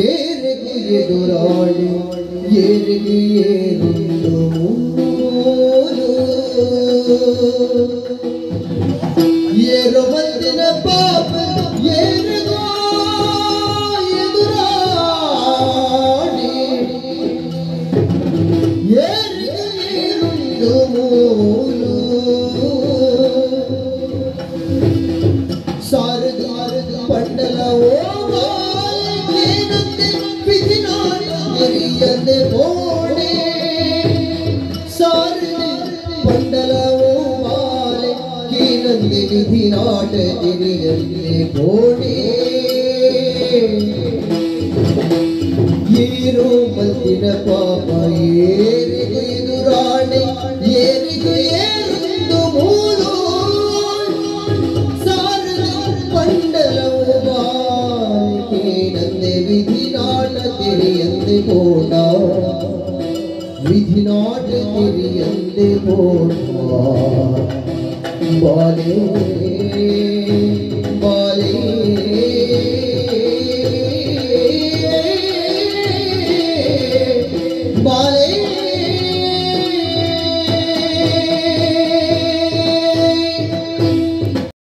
ಏರಿಗು ಎದುರಾಳಿ ಏರಿಗು ಏರುಂಡು ಮೂಲು ಏರು ಮಂದಿನ ಪಾಪ ಏರಿಗೋ ಎದುರಾಳಿ ಏರಿಗು ಏರುಂಡು ಮೂಲು ಸಾರದು ಪಂಡಲ ಓ ಬಾಲಕೇನಂತೆ ವಿಧಿನಾಟ ತೆರಿಯದೆ ಪೋಡೆ ಸಾರದು ಪಂಡಲ ಓ ಬಾಲಕೇನಂತೆ ವಿಧಿನಾಟ ತೆರಿಯದೆ ಪೋಡೆ ಏರೋ ಮಲ್ತಿನ ಪಾಪ ಏರಿಗು ಎದುರಾಣೆ ಏರಿಗು ಏರುಂದು ಮೂಲು ಸಾರದು ಪಂಡಲವು ಬಾಲಿಕೇನಂದೆ ವಿಧಿನಾಟ ತೆರಿಯಂದೆ ಪೋಡ ವಿಧಿನಾಟ ತೆರಿಯಂದೆ ಪೋಡ ಬಾಲೇ ಬಾಲೇ ಬಾಲೇ.